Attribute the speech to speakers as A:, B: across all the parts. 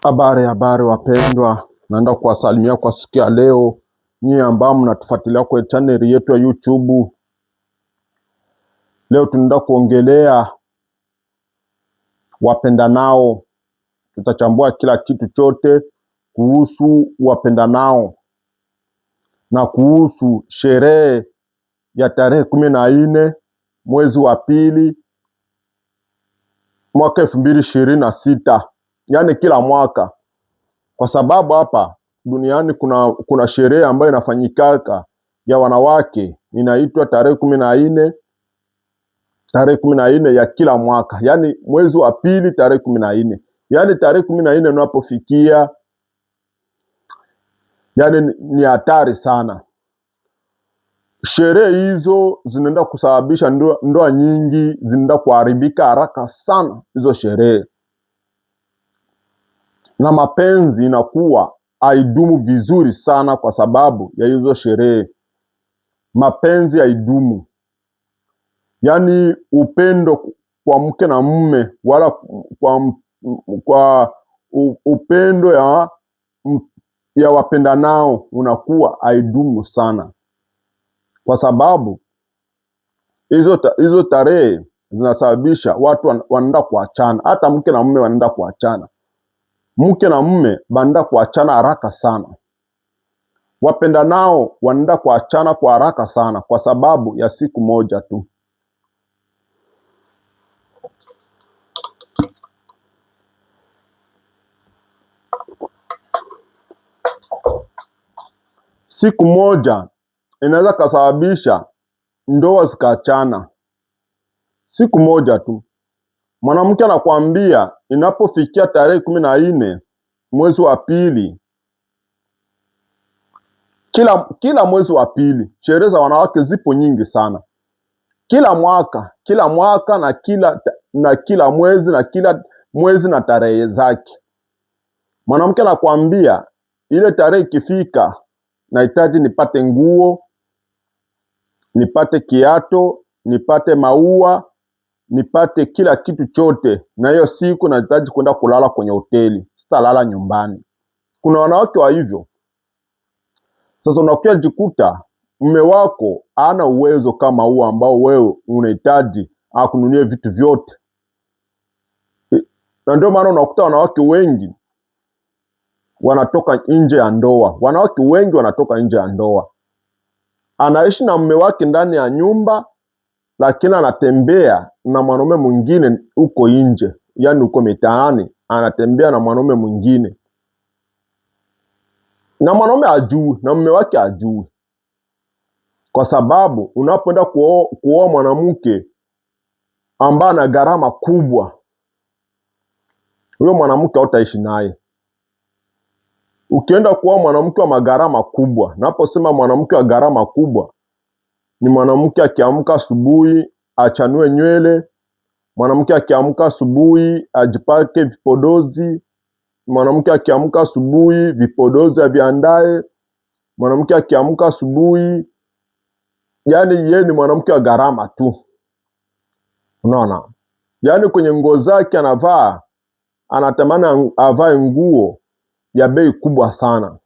A: Habari, habari wapendwa, naenda kuwasalimia kwa siku ya leo nyie ambao mnatufuatilia kwa channel yetu ya YouTube. Leo tunaenda kuongelea wapendanao, tutachambua kila kitu chote kuhusu wapendanao na kuhusu sherehe ya tarehe 14 mwezi wa pili mwaka 2026, yaani kila mwaka, kwa sababu hapa duniani kuna sherehe ambayo inafanyikaka ya wanawake inaitwa tarehe 14, tarehe 14 ya kila mwaka, yaani mwezi wa pili tarehe 14, yaani tarehe 14 unapofikia, yaani ni hatari sana. Sherehe hizo zinaenda kusababisha ndoa nyingi zinaenda kuharibika haraka sana, hizo sherehe, na mapenzi inakuwa haidumu vizuri sana kwa sababu ya hizo sherehe. Mapenzi haidumu, yaani upendo kwa mke na mume, wala kwa upendo ya wapendanao unakuwa haidumu sana, kwa sababu hizo tarehe zinasababisha watu wanaenda kuachana. Hata mke na mume wanaenda kuachana, mke na mume wanaenda kuachana haraka sana, wapendanao wanaenda kuachana kwa haraka sana, kwa sababu ya siku moja tu. Siku moja inaweza kasababisha ndoa zikaachana, siku moja tu. Mwanamke anakuambia inapofikia tarehe 14 mwezi wa pili, kila mwezi wa pili, sherehe za wanawake zipo nyingi sana, kila mwaka, kila mwaka na kila mwezi na kila mwezi na tarehe zake. Mwanamke anakuambia ile tarehe ikifika, nahitaji nipate nguo, nipate kiato, nipate maua, nipate kila kitu chote, na hiyo siku nahitaji kwenda kulala kwenye hoteli, sitalala nyumbani. Kuna wanawake wa hivyo. Sasa unakuja jikuta mume wako hana uwezo kama huo ambao wewe unahitaji akununie vitu vyote, na ndio maana unakuta wanawake wengi wanatoka nje ya ndoa. Wanawake wengi wanatoka nje ya ndoa, anaishi na mume wake ndani ya nyumba, lakini anatembea na mwanaume mwingine huko nje, yaani huko mitaani anatembea na mwanaume mwingine, na mwanaume ajui na mume wake ajui, kwa sababu unapoenda kuoa mwanamke ambaye ana gharama kubwa, huyo mwanamke hautaishi naye. Ukienda kuoa mwanamke wa magharama kubwa, naposema mwanamke wa gharama kubwa ni mwanamke akiamka asubuhi achanue nywele, mwanamke akiamka asubuhi ajipake vipodozi, mwanamke akiamka asubuhi vipodozi aviandae, mwanamke akiamka asubuhi, yaani yeye ni mwanamke wa gharama tu, unaona? Yaani kwenye nguo zake anavaa, anatamani avae nguo ya bei kubwa sana.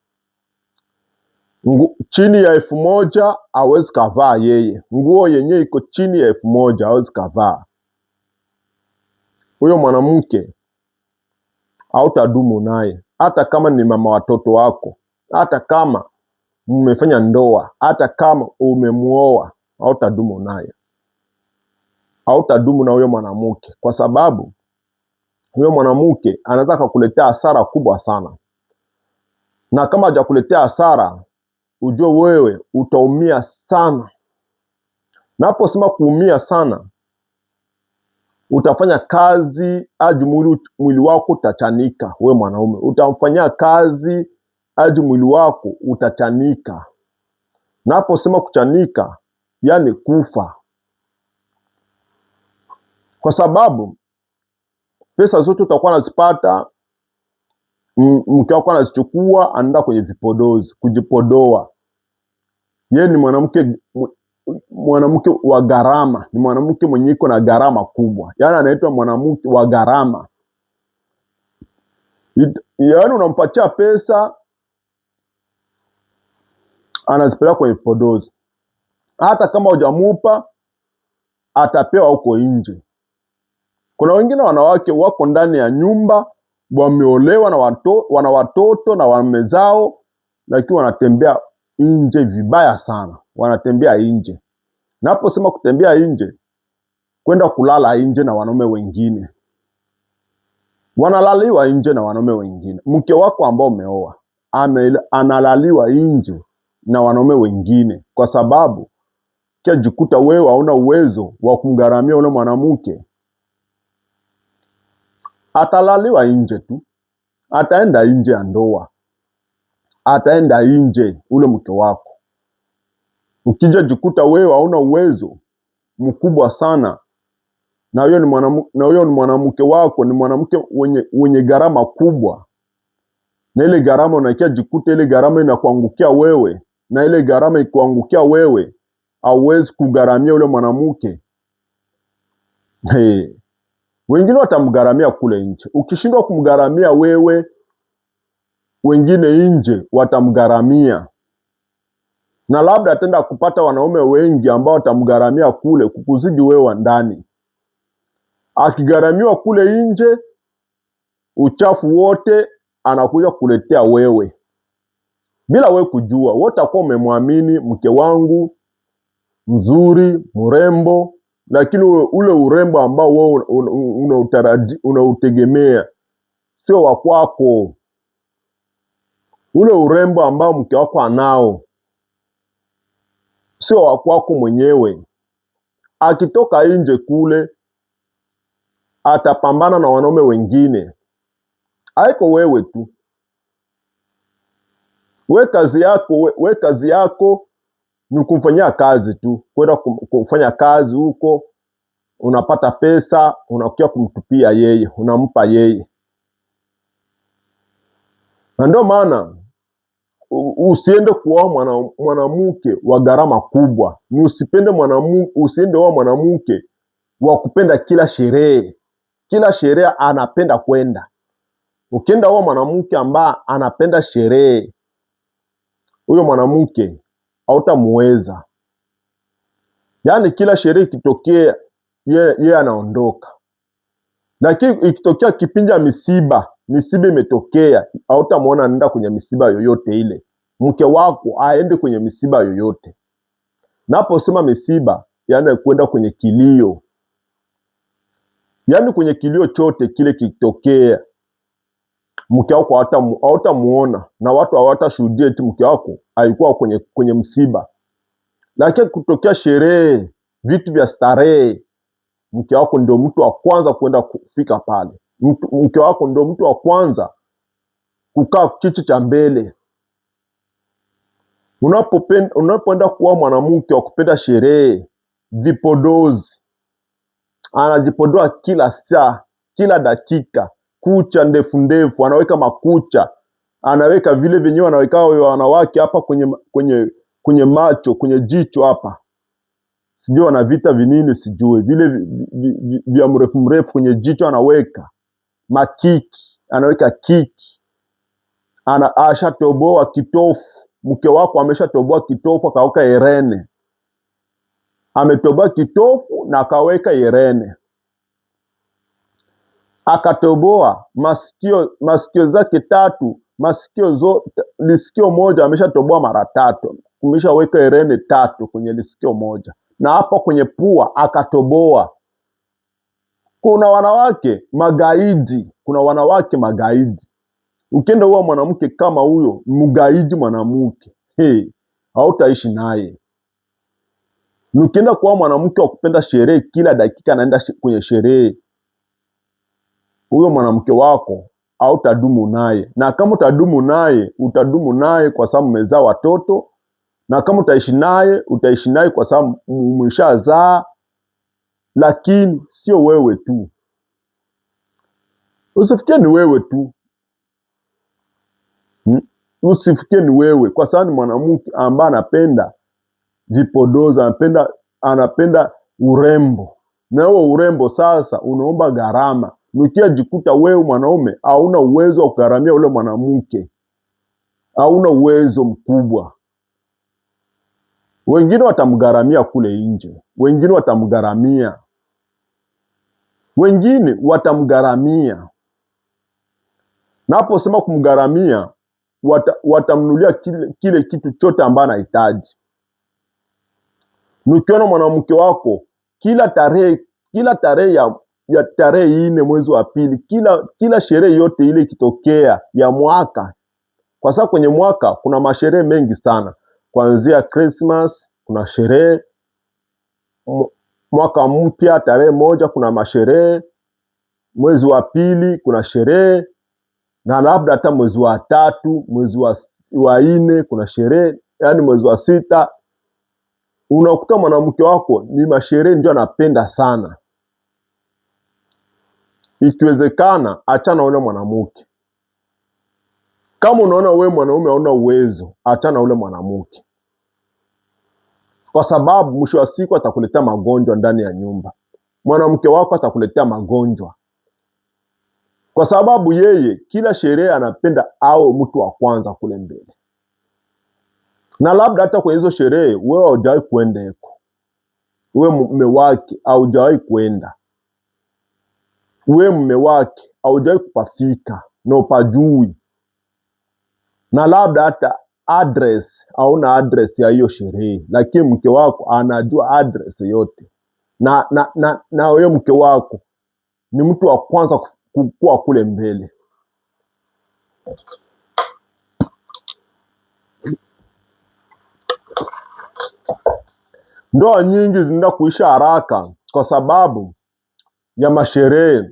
A: Chini ya 1000 hawezi kavaa yeye. Nguo yenyewe iko chini ya 1000 hawezi kavaa. Huyo mwanamke hautadumu naye, hata kama ni mama watoto wako, hata kama mmefanya ndoa, hata kama umemuoa, hautadumu naye, hautadumu na huyo mwanamke, kwa sababu huyo mwanamke anaweza kukuletea hasara kubwa sana. Na kama hajakuletea hasara, ujue wewe utaumia sana. Naposema kuumia sana, utafanya kazi hadi mwili wako utachanika. We mwanaume utamfanyia kazi hadi mwili wako utachanika. Naposema kuchanika, yani kufa, kwa sababu pesa zote utakuwa unazipata, mke wako anazichukua, anaenda kwenye vipodozi kujipodoa. Yeye ni mwanamke wa gharama, ni mwanamke mwenye iko na gharama kubwa, yaani anaitwa mwanamke wa gharama. Yaani unampatia pesa anazipeleka kwenye vipodozi. Hata kama hujamupa atapewa huko nje. Kuna wengine wanawake wako ndani ya nyumba wameolewa na wana watoto na waume zao, lakini wanatembea nje vibaya sana, wanatembea nje. Naposema kutembea nje, kwenda kulala nje na wanaume wengine, wanalaliwa nje na wanaume wengine. Mke wako ambao umeoa analaliwa nje na wanaume wengine, kwa sababu kijikuta wewe hauna uwezo wa kumgharamia ule mwanamke, atalaliwa nje tu, ataenda nje ya ndoa, ataenda nje ule mke wako. Ukija jikuta wewe hauna uwezo mkubwa sana, na huyo ni mwanamke, na huyo ni mwanamke wako, ni mwanamke wenye gharama kubwa, na ile gharama unakia jikuta ile gharama inakuangukia wewe, na ile gharama ikuangukia wewe, hauwezi kugharamia ule mwanamke. Hey. Wengine watamgharamia kule nje. Ukishindwa kumgharamia wewe, wengine nje watamgharamia, na labda ataenda kupata wanaume wengi ambao watamgharamia kule kukuzidi wewe wa ndani. Akigharamiwa kule nje, uchafu wote anakuja kuletea wewe bila wewe kujua. Wewe utakuwa umemwamini mke wangu mzuri, mrembo, lakini ule urembo ambao wewe unautegemea sio wa kwako. Ule urembo ambao mke wako anao sio wa kwako mwenyewe. Akitoka nje kule atapambana na wanaume wengine, haiko wewe tu. We kazi yako ni kumfanyia kazi tu, kwenda kufanya kazi huko, unapata pesa, unakuja kumtupia yeye, unampa yeye. Na ndio maana usiende kuoa mwanamke wa gharama kubwa. Ni usipende usiende oa mwanamke wa kupenda kila sherehe. Kila sherehe anapenda kwenda. Ukienda oa mwanamke ambaye anapenda sherehe, huyo mwanamke hautamuweza. Yaani kila sherehe ikitokea ye anaondoka. Lakini ikitokea kipindi cha misiba, misiba imetokea, hautamuona anaenda kwenye misiba yoyote ile. Mke wako aende kwenye misiba yoyote. Naposema misiba, yaani kwenda kwenye kilio. Yaani kwenye kilio chote kile kikitokea, mke wako hautamuona na watu hawatashuhudia eti mke wako alikuwa kwenye msiba. Lakini kutokea sherehe, vitu vya starehe, mke wako ndio mtu wa kwanza kwenda kufika pale. Mke wako ndio mtu wa kwanza kukaa kiti cha mbele. Unapoenda kuwa mwanamke wa kupenda sherehe, vipodozi, anajipodoa kila saa, kila dakika, kucha ndefu ndefu, anaweka makucha, anaweka vile vyenyewe anaweka wanawake hapa kwenye macho, kwenye jicho hapa. Sijui wanavita vinini, sijui vile vya mrefu mrefu kwenye jicho anaweka makiki, anaweka kiki. Ashatoboa kitofu. Mke wako ameshatoboa kitofu akaweka herene. Ametoboa kitofu na akaweka herene. Akatoboa masikio zake tatu, lisikio moja ameshatoboa mara tatu. Ameshaweka herene tatu kwenye lisikio moja. Na hapo kwenye pua akatoboa. Kuna wanawake magaidi, kuna wanawake magaidi. Ukienda huwa mwanamke kama huyo, mgaidi mwanamke, hey, hautaishi naye. Ukienda kuwa mwanamke wa kupenda sherehe, kila dakika anaenda kwenye sherehe, huyo mwanamke wako hautadumu naye. Na kama utadumu naye, utadumu naye kwa sababu mmezaa watoto. Na kama utaishi naye, utaishi naye kwa sababu mmeshazaa. Lakini sio wewe tu. Usifikie ni wewe tu. Usifikie ni wewe, kwa sababu ni mwanamke ambaye anapenda vipodozi, anapenda urembo. Na huo urembo sasa unaomba gharama. Nikiajikuta wewe mwanaume hauna uwezo wa kugharamia ule mwanamke, hauna uwezo mkubwa. Wengine watamgharamia kule nje, wengine watamgharamia, wengine watamgharamia. Naposema kumgharamia, watamnulia kile kitu chote ambayo anahitaji. Nikiona mwanamke wako kila tarehe ya tarehe 4 mwezi wa pili, kila sherehe yote ile ikitokea ya mwaka, kwa sababu kwenye mwaka kuna masherehe mengi sana, kuanzia Christmas kuna sherehe, mwaka mpya tarehe 1 kuna masherehe, mwezi wa pili kuna sherehe, na labda hata mwezi wa 3, mwezi wa 4 kuna sherehe, yani mwezi wa 6. Unakuta mwanamke wako ni masherehe ndio anapenda sana. Ikiwezekana achana ule mwanamke. Kama unaona wewe mwanaume hauna uwezo, achana ule mwanamke, kwa sababu mwisho wa siku atakuletea magonjwa ndani ya nyumba. Mwanamke wako atakuletea magonjwa, kwa sababu yeye kila sherehe anapenda awe mtu wa kwanza kule mbele, na labda hata kwenye hizo sherehe wewe haujawahi kwenda huko, wewe mume wake haujawahi kwenda, wewe mume wake haujawahi kupafika na upajui, na labda hata address hauna address ya hiyo sherehe, lakini mke wako anajua address yote, na huyo mke wako ni mtu wa kwanza kuwa kule mbele. Ndoa nyingi zinaenda kuisha haraka kwa sababu ya masherehe.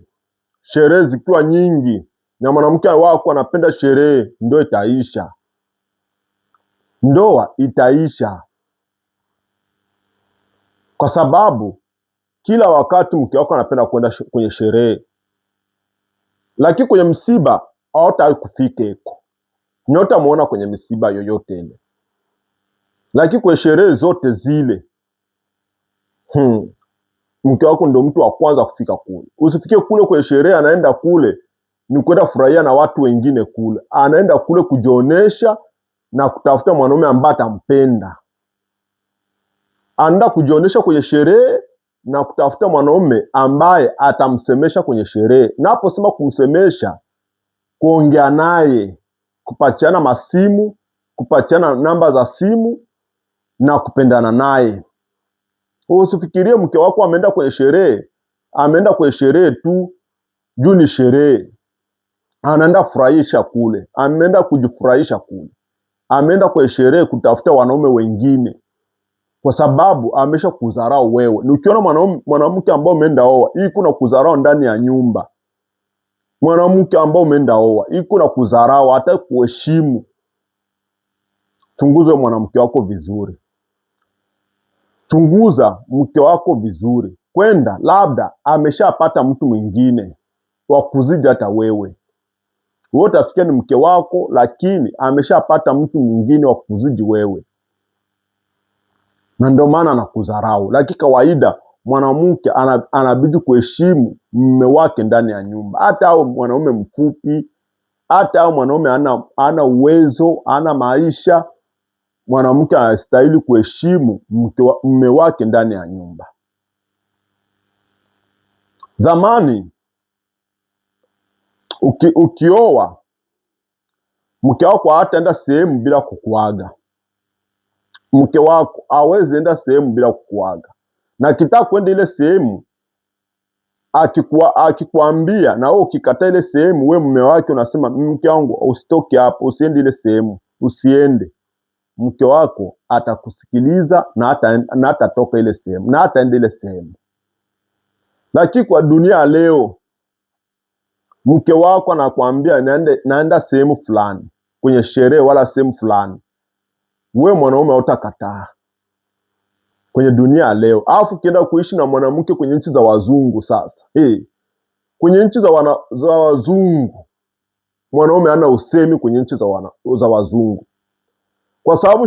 A: Sherehe zikiwa nyingi na mwanamke wako anapenda sherehe, ndoa itaisha. Ndoa itaisha kwa sababu kila wakati mke wako anapenda kwenda kwenye sherehe, lakini kwenye msiba hawataki kufika huko. Nyota muona kwenye misiba yoyote ile, lakini kwenye sherehe zote zile, mke wako ndio mtu wa kwanza kufika kule. Usifike kule kwenye sherehe, anaenda kule ni kwenda furahia na watu wengine kule, anaenda kule kujionesha na kutafuta mwanaume ambaye atampenda. Anaenda kujionesha kwenye sherehe na kutafuta mwanaume ambaye atamsemesha kwenye sherehe. Naposema kumsemesha, kuongea naye, kupatiana masimu, kupatiana namba za simu na kupendana naye. Usifikirie mke wako ameenda kwenye sherehe, ameenda kwenye sherehe tu juu ni sherehe. Anaenda furahisha kule, ameenda kujifurahisha kule, ameenda kwenye sherehe kutafuta wanaume wengine, kwa sababu amesha kudharau wewe. Ni ukiona mwanamke ambao umeenda oa, hii kuna kudharau ndani ya nyumba. Mwanamke ambao umeenda oa, hii kuna kudharau, hata kuheshimu. Chunguza mwanamke wako vizuri. Chunguza mke wako vizuri. Kwenda labda ameshapata mtu mwingine wa kuzidi hata wewe. Wewe utafikia ni mke wako, lakini ameshapata mtu mwingine wa kuzidi wewe, na ndio maana anakudharau. Lakini kawaida mwanamke anabidi kuheshimu mume wake ndani ya nyumba, hata awe mwanaume mfupi, hata awe mwanaume hana uwezo, hana maisha. Mwanamke anastahili kuheshimu mume wake ndani ya nyumba. Zamani ukioa mke wako hataenda sehemu bila kukuaga. Mke wako hawezi enda sehemu bila kukuaga, na akitaka kwenda ile sehemu akikuambia, na wewe ukikataa ile sehemu, wewe mume wake unasema mke wangu usitoke hapo, usiende ile sehemu, usiende. Mke wako atakusikiliza na hatatoka ile sehemu, na hataenda ile sehemu. Lakini kwa dunia leo, mke wako anakuambia naenda sehemu fulani kwenye sherehe wala sehemu fulani, wewe mwanaume hautakataa kwenye dunia leo. Alafu ukienda kuishi na mwanamke kwenye nchi za wazungu sasa, hey, kwenye nchi za wazungu mwanaume hana usemi kwenye nchi za wazungu, kwa sababu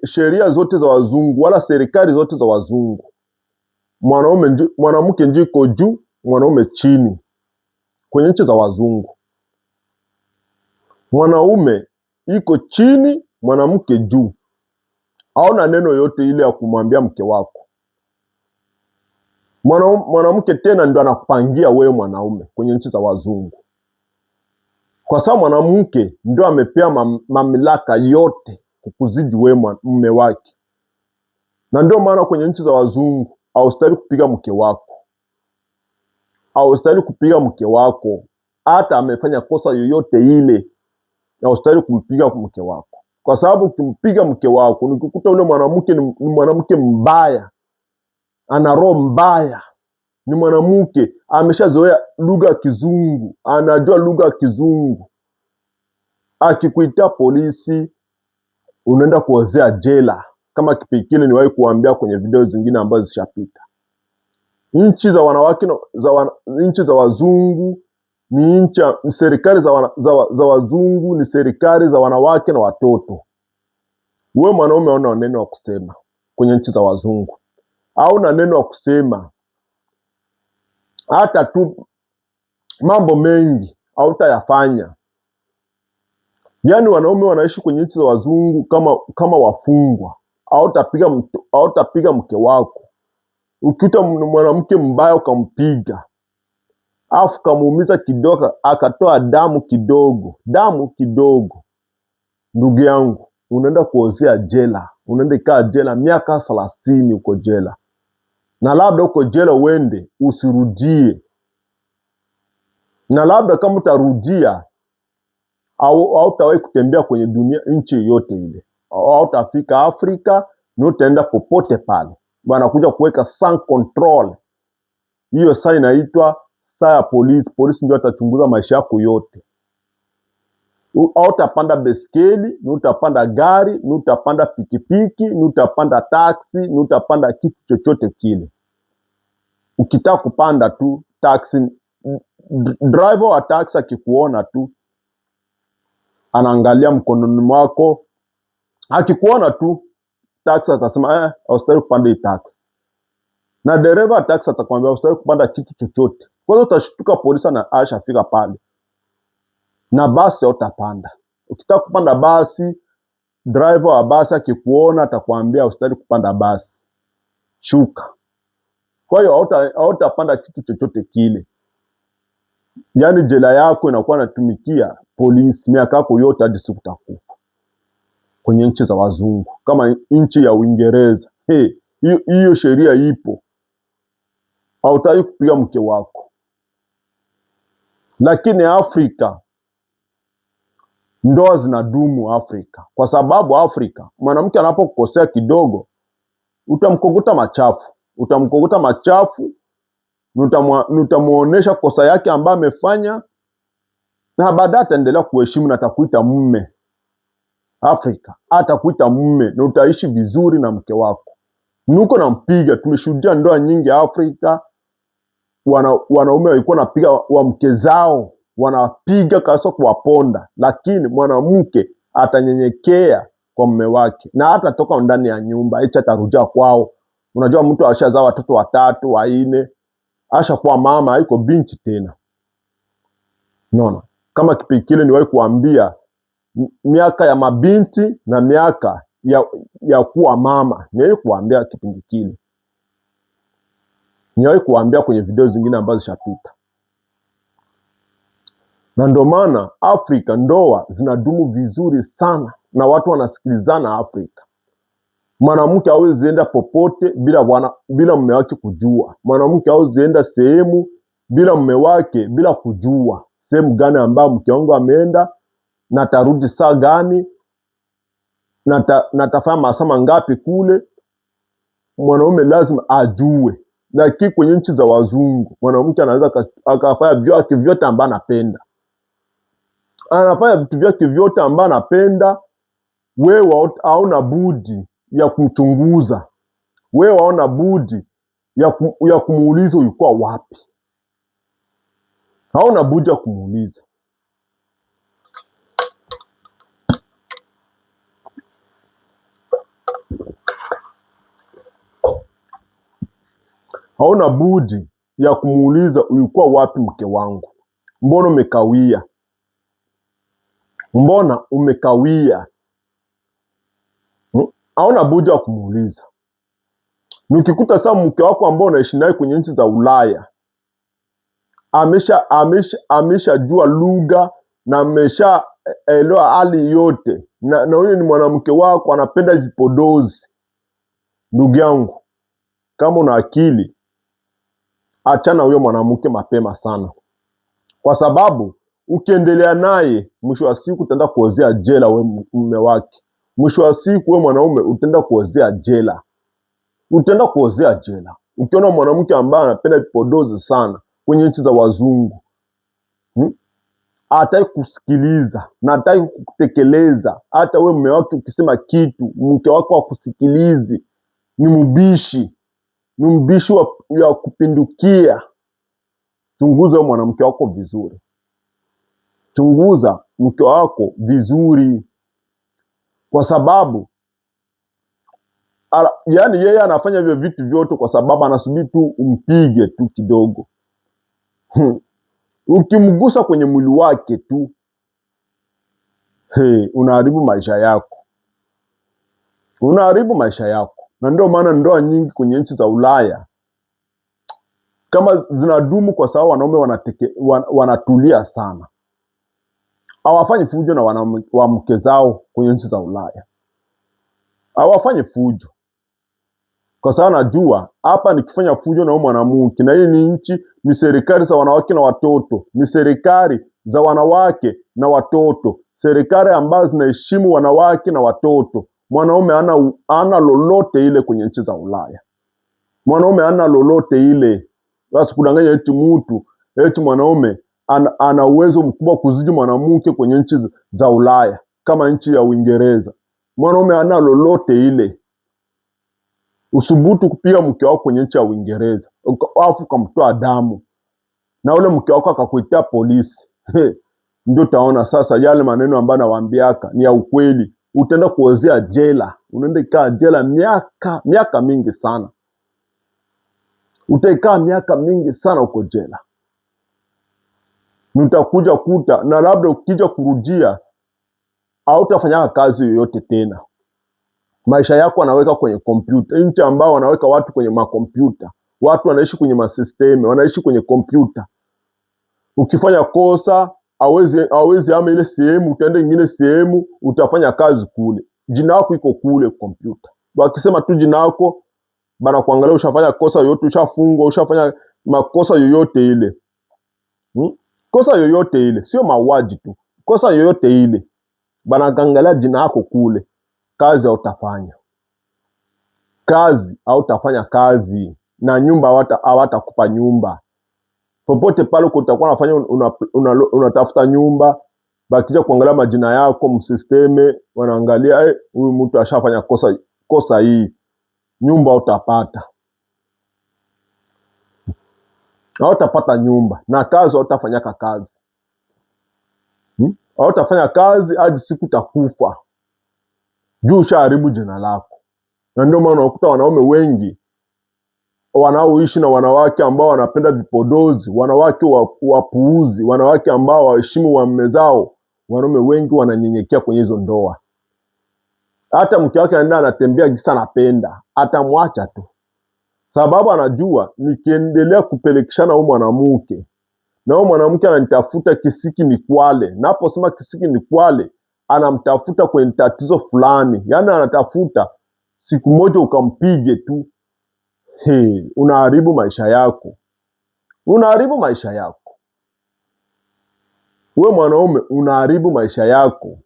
A: sheria zote za wazungu wala serikali zote za wazungu, mwanamke njiko juu, mwanaume chini. Kwenye nchi za wazungu mwanaume iko chini, mwanamke juu. Hauna neno yote ile ya kumwambia mke wako. Mwanamke tena ndo anakupangia wewe mwanaume kwenye nchi za wazungu, kwa sababu mwanamke ndo amepewa mamlaka yote kukuzidi wewe mume wake. Na ndio maana kwenye nchi za wazungu haustahili kupiga mke wako, haustahili kupiga mke wako hata amefanya kosa yoyote ile, haustahili kumpiga mke wako, kwa sababu ukimpiga mke wako nikikuta ule mwanamke ni mwanamke mbaya, ana roho mbaya, ni mwanamke ameshazoea lugha ya Kizungu, anajua lugha ya Kizungu. Akikuitia polisi unaenda kuozea jela. Kama kipindi kile niwahi kuambia kwenye video zingine ambazo zishapita. Nchi za wanawake nchi za wazungu ni nchi serikali za wazungu ni serikali za wanawake na watoto. Wewe mwanaume hauna neno wa kusema kwenye nchi za wazungu, hauna neno wa kusema hata tu, mambo mengi hautayafanya. Yaani wanaume wanaishi kwenye nchi za wazungu kama wafungwa. Hautapiga mke wako. Ukikuta mwanamke mbaya ukampiga, afu kamuumiza kidogo, akatoa damu kidogo, damu kidogo, ndugu yangu, unaenda kuozea jela, unaenda kaa jela miaka 30 uko jela, na labda uko jela uende usirudie, na labda kama utarudia hautawahi kutembea kwenye dunia nchi yoyote ile, hautafika Afrika na utaenda popote pale. Wanakuja kuweka sans control. Hiyo saa inaitwa saa ya polisi. Polisi ndio atachunguza maisha yako yote. Hautapanda beskeli, ni utapanda gari, ni utapanda pikipiki, ni utapanda taksi, ni utapanda kitu chochote kile. Ukitaka kupanda tu taksi, driver wa taksi akikuona tu anaangalia mkononi mwako, akikuona tu taksi atasema haustahili kupanda hii taksi. Na dereva wa taksi atakwambia haustahili kupanda kitu chochote. Kwanza utashtuka polisi na ashafika pale. Na basi hautapanda. Ukitaka kupanda basi, driver wa basi akikuona atakwambia haustahili kupanda basi, shuka. Kwa hiyo hautapanda kitu chochote kile. Yaani jela yako inakuwa inatumikia polisi miaka yako yote hadi siku utakufa. Kwenye nchi za wazungu kama nchi ya Uingereza, hey, hiyo sheria ipo. Hautaki kupiga mke wako. Lakini Afrika ndoa zinadumu Afrika, kwa sababu Afrika mwanamke anapokukosea kidogo utamkokuta machafu, utamkokuta machafu, utamuonesha kosa yake ambayo amefanya, na baadaye ataendelea kuheshimu na atakuita mume. Afrika atakuita mume na utaishi vizuri na mke wako. Nuko nampiga. Tumeshuhudia ndoa nyingi Afrika, wanaume walikuwa wanapiga wa mke zao, wanapiga kabisa kuwaponda, lakini mwanamke atanyenyekea kwa mume wake na hata toka ndani ya nyumba hicho atarudia kwao. Unajua mtu ashazaa watoto 3 4, ashakuwa mama, haiko binti tena. Unaona? Kama kipindi kile niwahi kuambia miaka ya mabinti na miaka ya kuwa mama. Niwahi kuambia kipindi kile. Niwahi kuambia kwenye video zingine ambazo zishapita. Na ndio maana Afrika ndoa zinadumu vizuri sana na watu wanasikilizana Afrika. Mwanamke hawezi enda popote bila mume wake kujua. Mwanamke hawezi enda sehemu bila mume wake bila kujua sehemu gani ambayo mke wangu ameenda, na atarudi saa gani, na atafanya masaa mangapi kule. Mwanaume lazima ajue. Lakini kwenye nchi za wazungu mwanamke anaweza akafanya vyake vyote ambavyo anapenda. Anafanya vitu vyake vyote ambavyo anapenda. Wewe hauna budi ya kumchunguza. Wewe hauna budi ya kumuuliza ulikuwa wapi. Hauna budi ya kumuuliza. Hauna budi ya kumuuliza ulikuwa wapi mke wangu. Mbona umekawia? Mbona umekawia? Hauna budi wa kumuuliza. Nikikuta sasa mke wako ambao unaishi naye kwenye nchi za Ulaya ameshajua lugha na ameshaelewa hali yote, na huyo ni mwanamke wako anapenda vipodozi. Ndugu yangu, kama una akili, achana huyo mwanamke mapema sana, kwa sababu ukiendelea naye, mwisho wa siku utaenda kuozea jela we mume wake. Mwisho wa siku we mwanaume utaenda kuozea jela, utaenda kuozea jela. Ukiona mwanamke ambaye anapenda vipodozi sana kwenye nchi za wazungu, hataki kusikiliza na hataki kutekeleza. Hata we mume wake ukisema kitu, mke wako hakusikilizi, ni mbishi, ni mbishi wa kupindukia. Chunguza huyo mwanamke wako vizuri, chunguza mke wako vizuri, kwa sababu yaani yeye anafanya hivyo vitu vyote kwa sababu anasubiri tu umpige tu kidogo. Ukimgusa kwenye mwili wake tu, hey, unaharibu maisha yako, unaharibu maisha yako. Na ndio maana ndoa nyingi kwenye nchi za Ulaya kama zinadumu kwa sababu wanaume wanatulia sana, hawafanyi fujo na wamke zao kwenye nchi za Ulaya, hawafanyi fujo kwa sababu najua hapa nikifanya fujo na huyu mwanamke, na hii ni nchi, ni serikali za wanawake na watoto, ni serikali za wanawake na watoto, serikali ambazo zinaheshimu wanawake na watoto. Mwanaume hana lolote ile kwenye nchi za Ulaya, mwanaume hana lolote ile. Basi kudanganya eti mtu eti mwanaume ana uwezo mkubwa kuzidi mwanamke kwenye nchi za Ulaya kama nchi ya Uingereza. Mwanaume hana lolote ile. Usubutu kupiga mke wako kwenye nchi ya Uingereza alafu ukamtoa damu na ule mke wako akakuitia polisi, ndio utaona sasa yale maneno ambayo nawaambiaka ni ya ukweli. Utaenda kuozea jela, unaenda kaa jela miaka mingi sana, utaikaa miaka mingi sana uko jela, nitakuja kuta na labda ukija kurudia hautafanya kazi yoyote tena. Maisha yako wanaweka kwenye kompyuta, nchi ambao wanaweka watu kwenye makompyuta, watu wanaishi kwenye masisteme, wanaishi kwenye kompyuta. Ukifanya kosa hawezi ama ile sehemu, utaenda ingine sehemu, utafanya kazi kule, jina lako iko kule kompyuta. Wakisema tu jina lako bana kuangalia ushafanya kosa yoyote, ushafungwa, ushafanya makosa yoyote ile, Kosa yoyote ile, sio mauaji tu, kosa yoyote ile bana kuangalia jina lako kule, kazi hautafanya kazi, hautafanya kazi na nyumba hawatakupa nyumba. Popote pale uko utakuwa unafanya unatafuta nyumba, bakija kuangalia majina yako msisteme, wanaangalia huyu mtu ashafanya kosa hii, nyumba utapata, hautapata nyumba na kazi hautafanyaka kazi, Hautafanya kazi hadi siku utakufa, juu ushaharibu jina lako. Na ndio maana unakuta wanaume wengi wanaoishi na wanawake ambao wanapenda vipodozi, wanawake wapuuzi, wanawake ambao waheshimu waume zao, wanaume wengi wananyenyekea kwenye hizo ndoa. Hata mke wake anaenda anatembea gisa anapenda, atamwacha tu, sababu anajua nikiendelea kupelekeshana huyu mwanamke na huyu mwanamke ananitafuta kisiki ni kwale. Naposema kisiki ni kwale, anamtafuta kwenye tatizo fulani, yaani anatafuta siku moja ukampige tu. Hey, unaharibu maisha yako, unaharibu maisha yako. We mwanaume unaharibu maisha yako.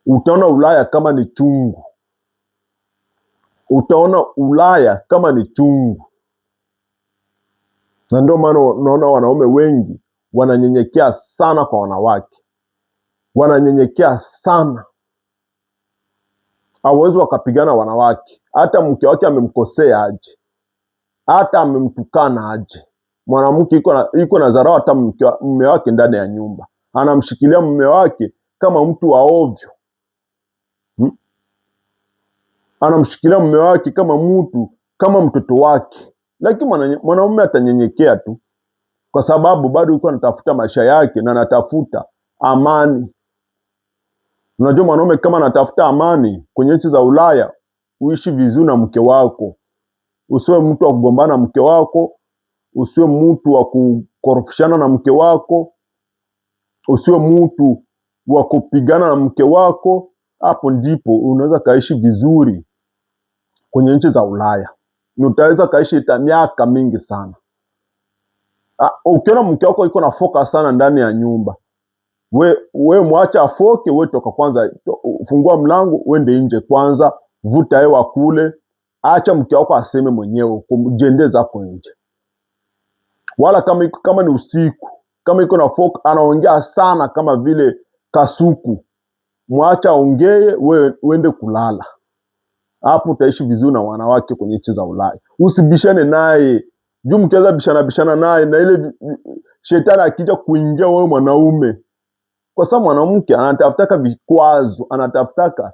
A: Utaona Ulaya kama ni chungu, utaona Ulaya kama ni chungu. Na ndio maana unaona wanaume wengi wananyenyekea sana kwa wanawake, wananyenyekea sana, hawawezi wakapigana wanawake. Hata mke wake amemkosea aje, hata amemtukana aje, mwanamke iko na dharau hata mume wake ndani ya nyumba, anamshikilia mume wake kama mtu wa ovyo, Anamshikilia mume wake kama mtu, kama mtoto wake. Lakini mwanaume atanyenyekea tu. kwa sababu bado yuko anatafuta maisha yake na anatafuta amani. Unajua, mwanaume kama anatafuta amani kwenye nchi za Ulaya, uishi vizuri na mke wako, usiwe mtu wa kugombana na mke wako, usiwe mtu wa kukorofishana na mke wako, usiwe mtu wa kupigana na mke wako. Hapo ndipo unaweza kaishi vizuri kwenye nchi za Ulaya, na utaweza kaishi ita miaka mingi sana. Ukiona mke wako iko na foka sana ndani ya nyumba, we mwacha afoke, we toka kwanza, fungua mlango uende nje kwanza, vuta hewa kule, acha mke wako aseme mwenyewe, kumjende zako nje. Wala kama ni usiku, kama iko na foka anaongea sana kama vile kasuku, mwacha aongee, we uende kulala. Hapo utaishi vizuri na wanawake kwenye nchi za Ulaya. Usibishane naye juu, mkianza bishana bishana naye na ile shetani akija kuingia wewe mwanaume, kwa sababu mwanamke anatafutaka vikwazo, anatafutaka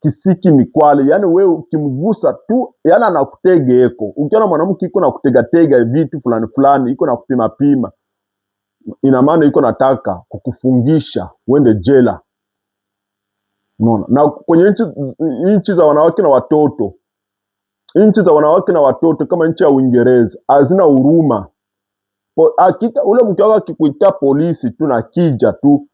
A: kisiki mikwale. Yani wewe ukimgusa tu, yani anakutega eko. Ukiona mwanamke iko na kutegatega vitu fulani fulani, iko na kupima pima, ina maana iko nataka kukufungisha uende jela. Unaona? Na kwenye nchi za wanawake na watoto, nchi za wanawake na watoto kama nchi ya Uingereza hazina huruma. Hakika ule mke wako akikuita polisi tu na kija tu,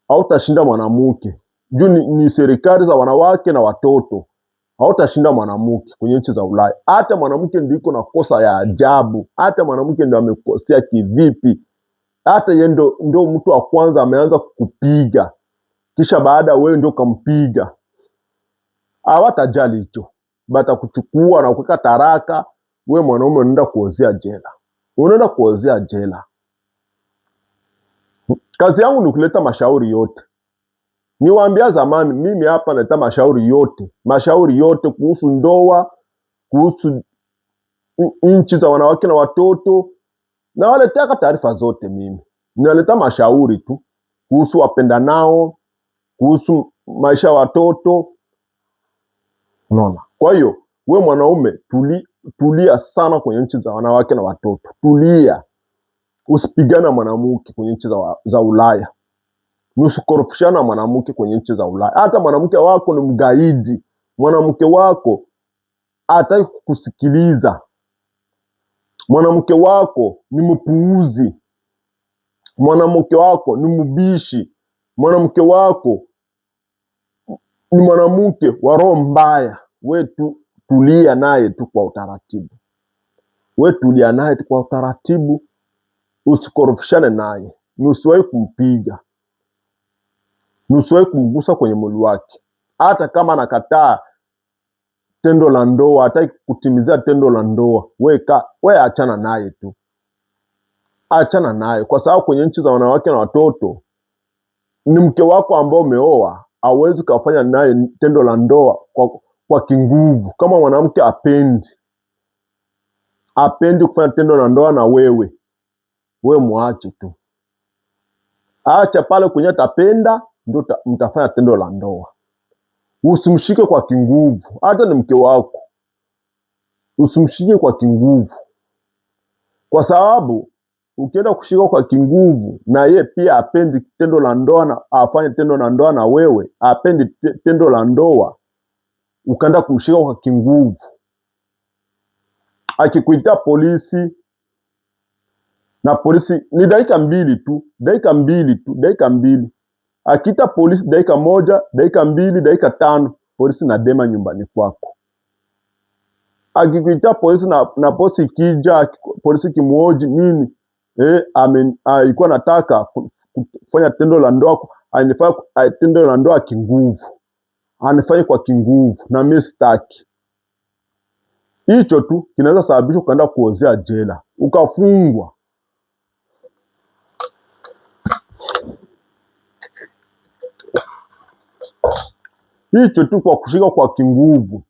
A: hautashinda mwanamke juu ni serikali za wanawake na watoto. Hautashinda mwanamke kwenye nchi za Ulaya. Hata mwanamke ndio iko na kosa ya ajabu, hata mwanamke ndio amekosea kivipi, hata yeye ndo mtu wa kwanza ameanza kukupiga, kisha baada wewe ndio ukampiga, hawatajali hicho, batakuchukua na kuweka taraka. We mwanaume unaenda kuozea jela, unaenda kuozea jela. Kazi yangu ni kuleta mashauri yote. Niwaambia zamani, mimi hapa naleta mashauri yote, mashauri yote kuhusu ndoa, kuhusu nchi za wanawake na watoto, na waletaka taarifa zote. Mimi ninaleta mashauri tu kuhusu wapendanao, kuhusu maisha ya watoto, unaona. Kwa hiyo we mwanaume tulia sana kwenye nchi za wanawake na watoto, tulia, usipigane na mwanamke kwenye nchi za Ulaya, usikorofishana na mwanamke kwenye nchi za Ulaya. Hata mwanamke wako ni mgaidi, mwanamke wako hataki kukusikiliza, mwanamke wako ni mpuuzi, mwanamke wako ni mbishi, mwanamke wako ni mwanamke wa roho mbaya. We tu tulia naye tu kwa utaratibu, we tulia naye tu kwa utaratibu, usikorofishane naye, usiwahi kumpiga, usiwahi kumgusa kwenye mwili wake, hata kama anakataa tendo la ndoa, hataki kutimizia tendo la ndoa, we achana naye tu, achana naye, kwa sababu kwenye nchi za wanawake na watoto ni mke wako ambao umeoa, hauwezi kufanya naye tendo la ndoa kwa kinguvu. Kama mwanamke apendi kufanya tendo la ndoa na wewe, we mwache tu, acha pale kwenye atapenda, ndio mtafanya tendo la ndoa. Usimshike kwa kinguvu, hata ni mke wako, usimshike kwa kinguvu, kwa sababu ukienda kushika kwa kinguvu na ye pia apendi tendo la ndoa na afanye tendo la ndoa na wewe, apendi tendo la ndoa, ukaenda kumshika kwa kinguvu, akikuita polisi na polisi ni dakika mbili tu, dakika mbili tu, dakika mbili. Akiita polisi dakika 1, dakika 2, dakika 5, polisi na dema nyumbani kwako. Akikuita polisi na polisi ikija, polisi kimuoji nini? Alikuwa anataka kufanya tendo la ndoa, anifanye tendo la ndoa kinguvu, anifanye kwa kinguvu na mimi sitaki. Hicho tu kinaweza sababisha ukaenda kuozea jela, ukafungwa. Hicho tu kwa kushika kwa kinguvu,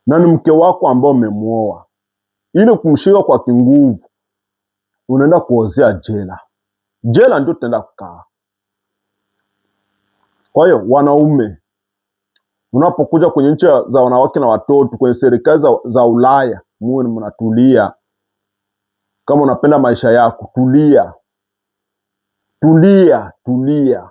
A: na ni mke wako ambao umemuoa, ili kumshika kwa kinguvu unaenda kuozea jela. Jela ndio tutaenda kukaa. Kwa hiyo wanaume, unapokuja kwenye nchi za wanawake na watoto, kwenye serikali za Ulaya, muwe mnatulia. Kama unapenda maisha yako, tulia, tulia, tulia.